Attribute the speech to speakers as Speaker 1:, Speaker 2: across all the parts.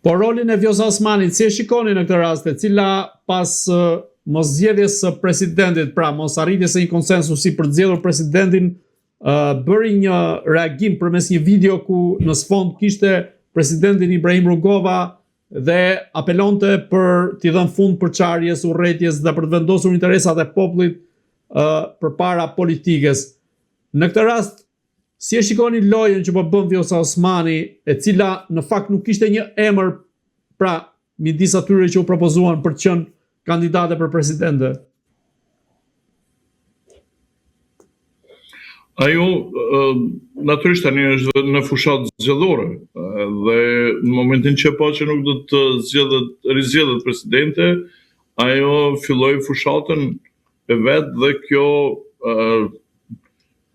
Speaker 1: Po rolin e Vjosa Osmanit, si e shikoni në këtë rast, e cila pas moszgjedhjes së presidentit, pra mos arritjes së një konsensusi për të zgjedhur presidentin, bëri një reagim përmes një video ku në sfond kishte presidentin Ibrahim Rugova dhe apelonte për t'i dhënë fund përçarjes, urrejtjes dhe për të vendosur interesat e popullit përpara politikës. Në këtë rast, si e shikoni lojën që po bën Vjosa Osmani, e cila në fakt nuk ishte një emër pra midis atyre që u propozuan për të qenë kandidate për presidente?
Speaker 2: Ajo natyrisht tani është në fushatë zgjedhore dhe në momentin që pa që nuk do të zgjedhet, rizgjedhet presidente, ajo filloi fushatën e vet dhe kjo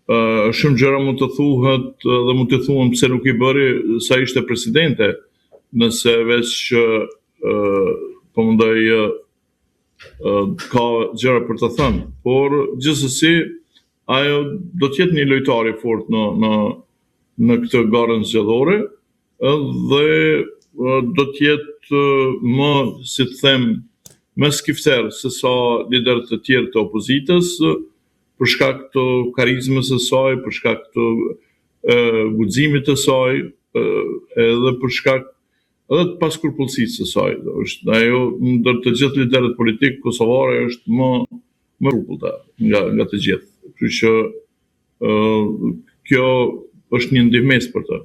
Speaker 2: shumë gjëra mund të thuhet dhe mund të thuhen pse nuk i bëri sa ishte presidente, nëse veç po mendoj ka gjëra për të thënë, por gjithsesi ajo do të jetë një lojtar i fortë në në në këtë garën zgjedhore dhe do të jetë më, si të them, më skifter se sa liderët e tjerë të opozitës, për shkak të karizmës së saj, për shkak të guximit të saj, edhe për shkak edhe të paskrupullsisë së saj. Është ajo ndër të gjithë liderët politikë kosovarë është më më skrupullta nga nga të gjithë. Kështu që ë kjo është një ndihmesë për të.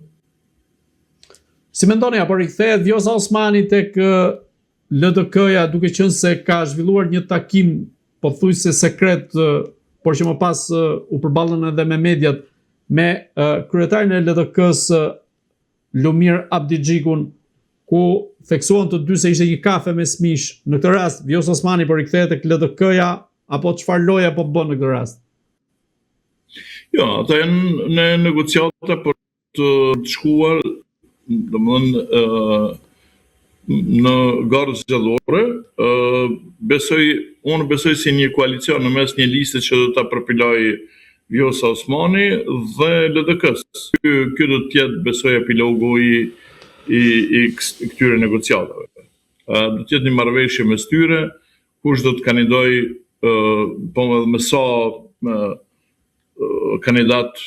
Speaker 1: Si mendoni, apo rikthehet Vjosa Osmani tek LDK-ja duke qenë se ka zhvilluar një takim pothuajse sekret, por që më pas u përballën edhe me mediat me kryetarin e LDK-së Lumir Abdixhikun, ku theksuan të dy se ishte një kafe mes miqsh. Në këtë rast, Vjosa Osmani po rikthehet tek LDK-ja apo çfarë loje po bën në këtë rast?
Speaker 2: Jo, ata janë në negociata për të shkuar, domethënë në garë zgjedhore, besoj, unë besoj si një koalicion në mes një liste që do ta përpilojë Vjosa Osmani dhe LDK-së. Ky, ky do të jetë besoj epilogu i i i këtyre negociatave. Do të jetë një marrëveshje mes tyre, kush do të kandidojë, po edhe me sa kandidat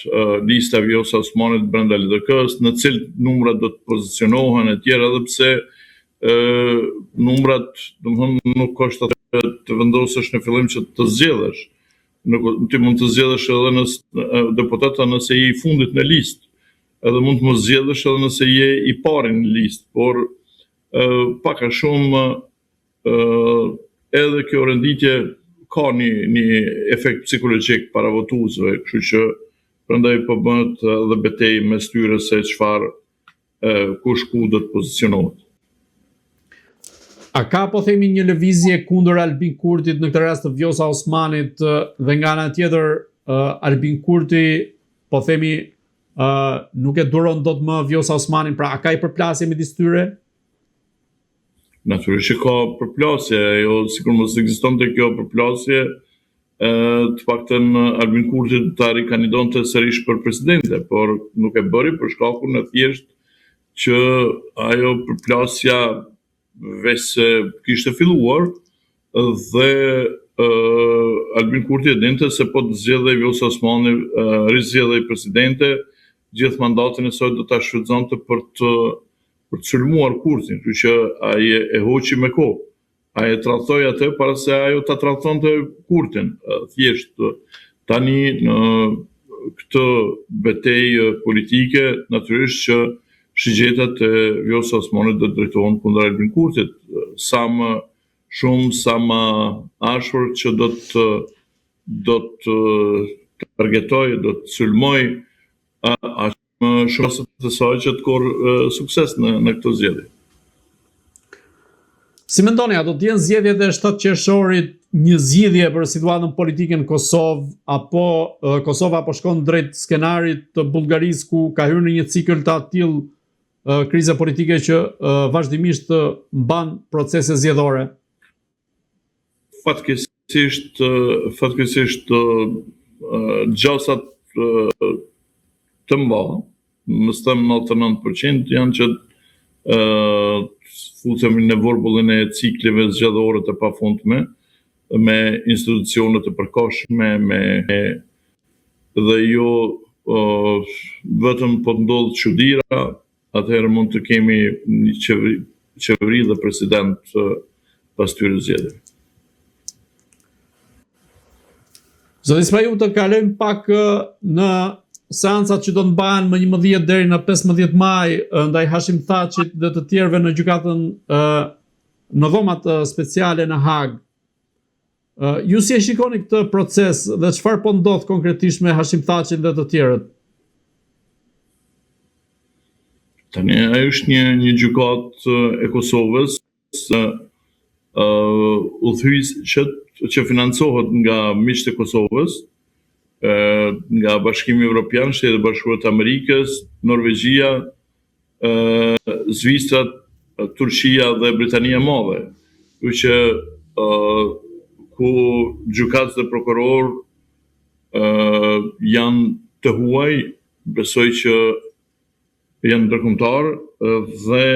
Speaker 2: lista e Vjosa Osmanit brenda LDK-së, në cilët numra do të pozicionohen e tjera, edhe pse numrat, domethënë nuk është atë të vendosësh në fillim që të zgjedhësh. Nuk, ti mund të zgjedhësh edhe në deputeta nëse je i fundit në listë, edhe mund të mos zgjedhësh edhe nëse je i pari në listë, por pak a shumë edhe kjo renditje ka një një efekt psikologjik para votuesve, kështu që prandaj po bëhet edhe betejë mes tyre se çfarë kush ku do të pozicionohet.
Speaker 1: A ka po themi një lëvizje kundër Albin Kurtit në këtë rast të Vjosa Osmanit dhe nga ana tjetër Albin Kurti po themi nuk e duron dot më Vjosa Osmanin, pra a ka një përplasje midis tyre?
Speaker 2: Natyrisht që ka përplasje, ajo sikur mos ekzistonte kjo përplasje, të paktën Albin Kurti do ta rikandidonte sërish për presidente, por nuk e bëri për shkakun e thjeshtë që ajo përplasja veçse kishte filluar dhe Albin Kurti e dinte se po të zgjedhej Vjosa Osmani, rizgjedhej presidente, gjithë mandatin e saj do ta shfrytëzonte për të për të sulmuar Kurtin, kështu që ai e hoqi me kohë. Ai e tradhtoi atë para se ajo ta tradhtonte Kurtin. Thjesht tani në këtë betejë politike, natyrisht që shigjetat e Vjosa Osmanit do të drejtohen kundër Albin Kurtit. Sa më shumë, sa më ashpër që do të do të targetojë, do të sulmojë aq më shumë të saj që të korrë sukses në në këto zgjedhje.
Speaker 1: Si mendoni, a do të jenë zgjedhjet e 7 qershorit një zgjidhje për situatën politike në Kosovë apo Kosova po shkon drejt skenarit të Bullgarisë ku ka hyrë në një cikël të atillë krize politike që vazhdimisht mban procese zgjedhore?
Speaker 2: Fatkeqësisht, fatkeqësisht gjasat të mëdha, mos them 99% janë që. futemi në vorbullin e cikleve zgjedhore të pafundme, me institucione të përkohshme, me dhe jo vetëm po të ndodhë çudira, atëherë mund të kemi një qeveri, qeveri dhe president pas këtyre zgjedhjeve.
Speaker 1: Zoti Spahiu të kalojmë pak në seancat që do të mbahen më 11 deri në 15 maj ndaj Hashim Thaçit dhe të tjerëve në gjykatën në dhomat speciale në Hagë. Ju si e shikoni këtë proces dhe çfarë po ndodh konkretisht me Hashim Thaçin dhe të tjerët?
Speaker 2: Tani ajo është një një gjykatë e Kosovës ë uh, udhëheq që që financohet nga miqtë e Kosovës, ë nga Bashkimi Evropian, Shtetet e Bashkuara të Amerikës, Norvegjia, Zvicra, Turqia dhe Britania e Madhe. Kështu që ku gjykatës dhe prokurorë janë të huaj, besoj që janë ndërkombëtarë dhe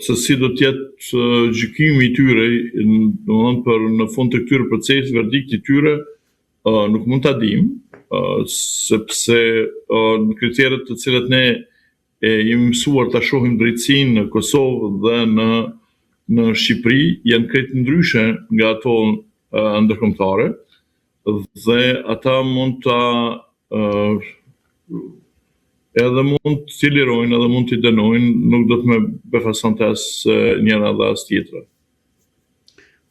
Speaker 2: se si do të jetë gjykimi i tyre, domethënë për në fund të këtyre proceseve, verdikti i tyre, Nuk mund ta dimë, sepse në kriteret të cilat ne e jemi mësuar ta shohim drejtësinë në Kosovë dhe në në Shqipëri janë krejt ndryshe nga ato ndërkombëtare dhe ata mund ta edhe mund t'i lirojnë edhe mund t'i dënojnë, nuk do të më befasonte as njëra dhe as tjetra.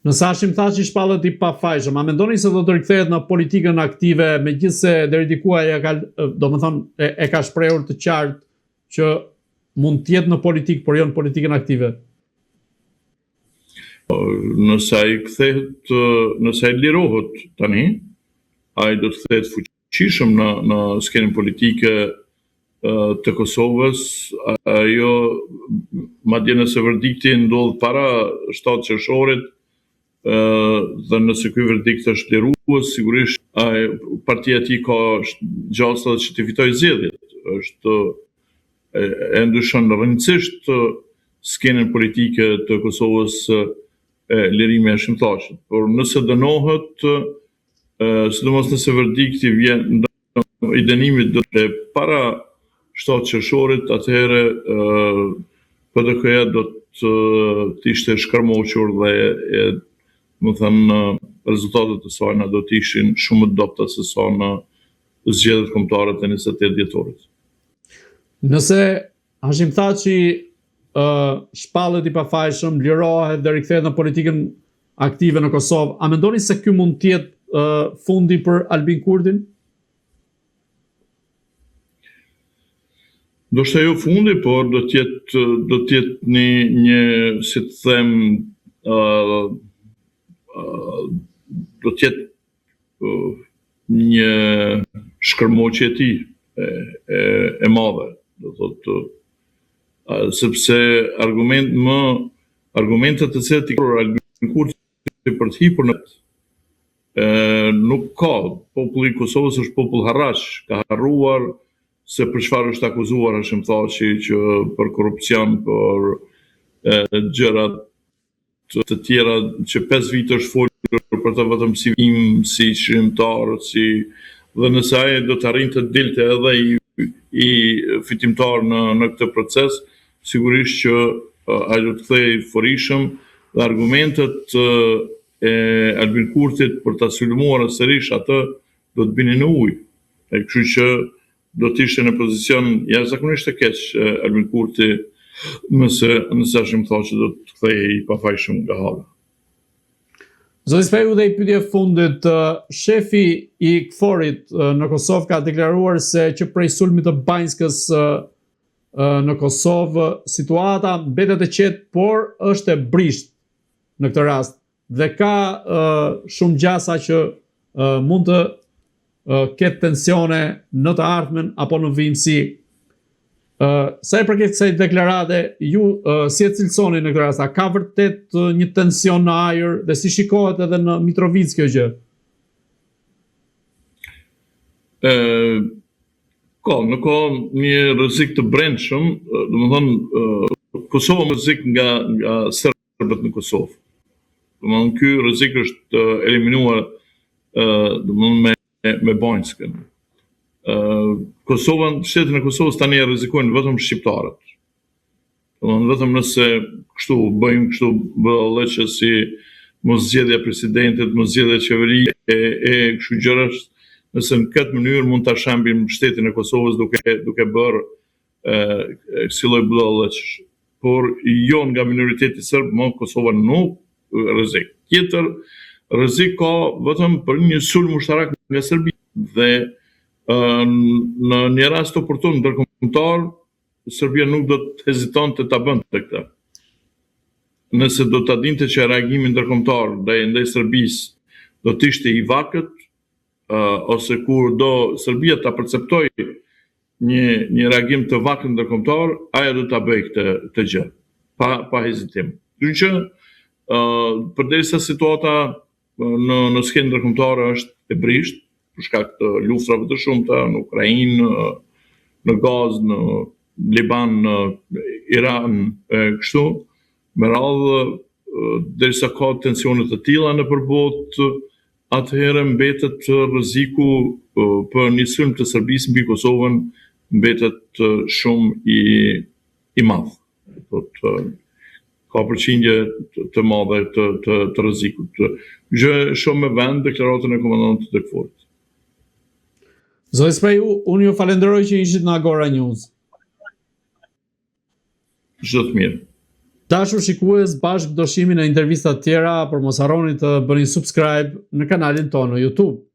Speaker 1: Nëse Hashim Thaçi shpallet i pafajshëm, a mendoni se do të rikthehet në politikën aktive, megjithëse deri diku ai e ka, domethënë, e, e ka shprehur të qartë që mund të jetë në politikë, por jo në politikën aktive?
Speaker 2: Nëse ai kthehet, nëse ai lirohet tani, ai do të kthehet fuqishëm në në skenën politike të Kosovës, ajo madje nëse verdikti ndodh para 7 qershorit dhe nëse ky verdikt është lirues, sigurisht ai partia e tij ka gjasa që t'i fitojë zgjedhjet. Është e, e ndryshon rrënjësisht skenën politike të Kosovës e, lirimi i Hashim Thaçit. Por nëse dënohet, sidomos nëse verdikti vjen i dënimit do të para 7 qershorit, atëherë PDK-ja do të, të ishte shkërmoqur dhe e, domethënë rezultatet e saj do të ishin shumë më të dobëta se sa në zgjedhjet kombëtare të 28 dhjetorit.
Speaker 1: Nëse Hashim Thaçi uh, shpallet i pafajshëm, lirohet dhe rikthehet në politikën aktive në Kosovë, a mendoni se ky mund të jetë uh, fundi për Albin Kurtin?
Speaker 2: Ndoshta jo fundi, por do të jetë do të jetë një një si të them ë uh, uh, do të jetë uh, një shkërmoqje e tij e, e, e madhe, do thotë sepse argument më argumentet të cilat i ka Albin Kurti për të hipur në e, nuk ka. Populli i Kosovës është popull harraq, ka harruar se për çfarë është akuzuar Hashim Thaçi që për korrupsion, për e, gjëra të tjera që 5 vite është folur për të vetëm si im, si shkrimtar, si dhe nëse ai do të arrinte të dilte edhe i, i fitimtar në në këtë proces, sigurisht që ai do të kthehej furishëm dhe argumentet e Albin Kurtit për ta sulmuar sërish atë do të binin në ujë. E kështu që do të ishte në pozicion jashtëzakonisht të keq Albin Kurti nëse nëse Hashim Thaçi do të kthehej i pafajshëm nga Haga.
Speaker 1: Zoti Spahiu dhe një pyetje e fundit, shefi i KFOR-it në Kosovë ka deklaruar se që prej sulmit të Banjskës në Kosovë, situata mbetet e qetë, por është e brishtë në këtë rast dhe ka shumë gjasa që mund të ketë tensione në të ardhmen apo në vijimësi. Sa i përket kësaj deklarate, ju si e cilësoni në këtë rast? A ka vërtet një tension në ajër dhe si shikohet edhe në Mitrovicë kjo gjë?
Speaker 2: Ë ka, nuk ka një rrezik të brendshëm, domethënë. Kosova më rrezik nga nga serbët në Kosovë. Domethënë ky rrezik është eliminuar domethënë me me Banjskën. Kosovën, shtetin e Kosovës tani e rrezikojnë vetëm shqiptarët. Domethënë vetëm nëse kështu bëjmë kështu budallallëqe si mos zgjedhja e presidentit, mos zgjedhja e qeverisë e, e kështu gjërash, nëse në këtë mënyrë mund ta shembim shtetin e Kosovës duke duke bërë kësi lloj budallallëqesh. Por jo nga minoriteti serb, më Kosova nuk rrezik. Tjetër rrezik ka vetëm për një sulm ushtarak nga Serbia dhe në një rast oportun ndërkombëtar Serbia nuk do të hezitonte ta bënte këtë. Nëse do ta dinte që reagimi ndërkombëtar ndaj ndaj Serbisë do të ishte i vakët, ose kur do Serbia ta perceptojë një një reagim të vakët ndërkombëtar, ajo do ta bëjë këtë këtë gjë, pa pa hezitim. Kështu që ë përderisa situata në në skenë ndërkombëtare është e brishtë për shkak të luftrave të shumta në Ukrainë, në Gazë, në Liban, në Iran e kështu me radhë derisa ka tensione të tilla nëpër botë, atëherë mbetet rreziku për një sulm të Serbisë mbi Kosovën mbetet shumë i i madh. Do të ka përqindje të madhe të të të rrezikut. Gjë shumë me vend deklaratën e komandantit të KFOR-it.
Speaker 1: Zoti Spahiu, unë ju falenderoj që ishit në Agora News.
Speaker 2: Çdo të mirë.
Speaker 1: Dashur shikues, bashkë do shihemi në intervista të tjera, por mos harroni të bëni subscribe në kanalin tonë në YouTube.